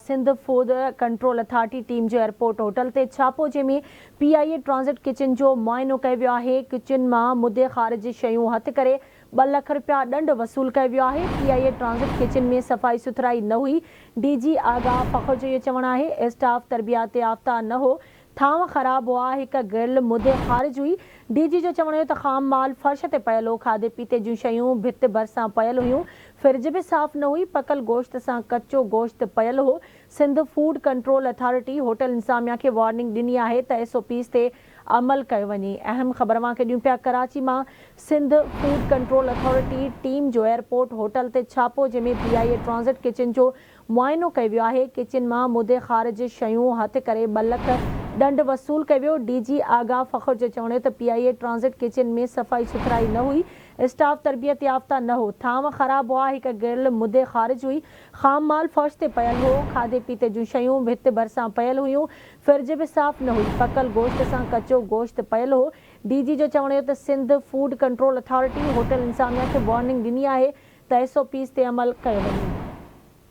Sindh food control authority team جو airport hotel تي ڇاپو جنهن ۾ P I A transit kitchen جو معائنو ڪيو ويو آهي، ڪچن مان مدي خارج شيون هٿ ڪري ٻه لک رپيا ڏنڊ وصول ڪيو ويو آهي، P I A transit kitchen ۾ صفائي سٿرائي نه هئي، ڊي جي آغا فخر جو اهو چوڻ آهي اسٽاف تربيات يافته نه هو، ٿانو خراب هئا، هڪ گرل مدي خارج هئي، ڊي جي جو چوڻ هيو ته خام مال فرش تي پيل هو، کاڌي پيتي جون شيون ڀت ڀرسان پيل هيون، فرج به صاف نه هئي، پڪل گوشت سان ڪچو گوشت پيل هو، Sindh food control authority hotel انتظاميا کي وارننگ ڏني آهي ته ايس او پيز تي عمل ڪيو وڃي. اهم خبر اوهان کي ڏيون پيا ڪراچي مان Sindh food control authority team جو ايئرپورٽ هوٽل تي ڇاپو جنهن ۾ پي آء اي ٽرانزٽ ڪچن جو معائنو ڪيو ويو آهي، ڪچن مان مدي خارج شيون هٿ ڪري ٻه لک ڏنڊ وصول ڪيو ويو، ڊي جي آغا فخر جو چوڻ هيو ته P I A transit kitchen ۾ صفائي سٿرائي نه هئي، اسٽاف تربيت يافته نه هو، ٿانو خراب هئا، هڪ گرل مدي خارج هئي، خام مال فرش تي پيل هو، کاڌي پيتي جون شيون ڀت ڀرسان پيل هيون، فرج به صاف نه هئي، پڪل گوشت سان ڪچو گوشت پيل هو، ڊي جي جو چوڻ هيو ته Sindh food control authority hotel انتظاميا کي وارننگ ڏني آهي ته ايس او پيز تي عمل ڪيو وڃي.